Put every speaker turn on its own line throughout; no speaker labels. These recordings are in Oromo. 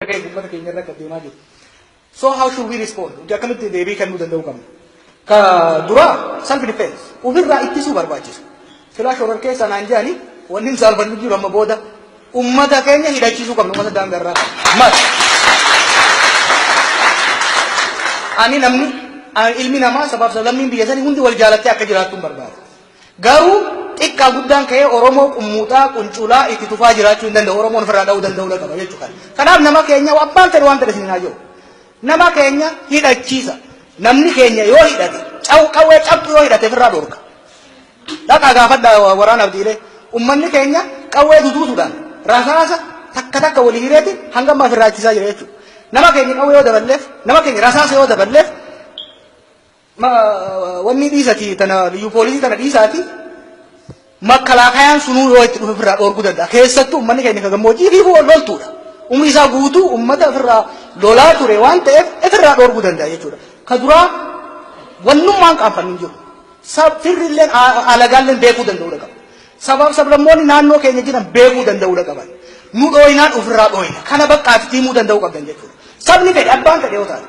Uummata keenya irra akka deemaa jiru. So how should we respond? Nuti akkamitti deebii kennuu danda'uu qabna? Ka duraa self defense, ofirraa ittisuu barbaachisa. Silaa shoror keessa naan jedhani wanni hin saalfannu jiru. Amma booda ummata keenya hidhachiisuu qabna, ummata daangarraa qabna. Mas. Ani namni ilmi namaa sabaaf sablammiin biyya sanii hundi wal jaalattee akka jiraattu hin barbaada. Garuu xiqqaa guddaan ka'ee Oromoo qummuuxaa qunculaa itti tufaa jiraachuu hin danda'u. Oromoon ofirraa dha'uu danda'uu qaba jechuudha. Kanaaf nama keenya abbaan fedhe waan fedhe isin haa jiru. Nama keenya hidhachiisa. Namni keenya yoo hidhate, qawwee cabxu yoo hidhate, ofirraa dhorka. Dhaqaa gaafadhaa waraana Abdiilee. Uummanni keenya qawwee duduutuudhaan rasaasa takka takka walii hireeti hanga ammaa ofirraa ittisaa jira jechuudha. Nama keenya qawwee yoo daballeef, nama keenya rasaasa yoo daballeef, wanni dhiisati tana liyyuu poolisii tana dhiisaati, makkalaakayaan sunuu yoo itti dhufe ofirraa dhoorguu danda'a. Keessattuu uummanni keenya kan gammoojjii fi loltuudha. Umrii isaa guutuu uummata ofirraa lolaa ture waan ta'eef ofirraa dhoorguu danda'a jechuudha. Ka duraa wannummaan qaanfannu hin jiru. Firrilleen alagaalleen beekuu danda'uudha qaba. Sabaaf sablammoonni naannoo keenya jiran beekuu danda'uudha qaban. Nu dhooyinaan ofirraa dhooyina. Kana baqqaatti himuu danda'uu qabdan jechuudha. Sabni fedhe, abbaan fedhe yoo taate,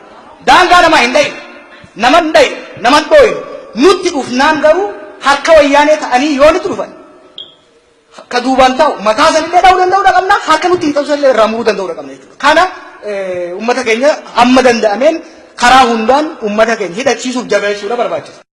daangaa namaa hin dhayin. Nama hin dhayin. Nama hin dhooyinu. Nutti dhufnaan garuu harka Wayyaanee ta'anii yoo nutti dhufan, ka duubaan ta'u mataa sanillee dha'uu danda'uudha qabna, harka nutti hin ta'u irraa muruu danda'uudha qabna jechuudha. Kana uummata keenya amma danda'ameen karaa hundaan uummata keenya hidhachiisuuf jabeessuudha barbaachisa.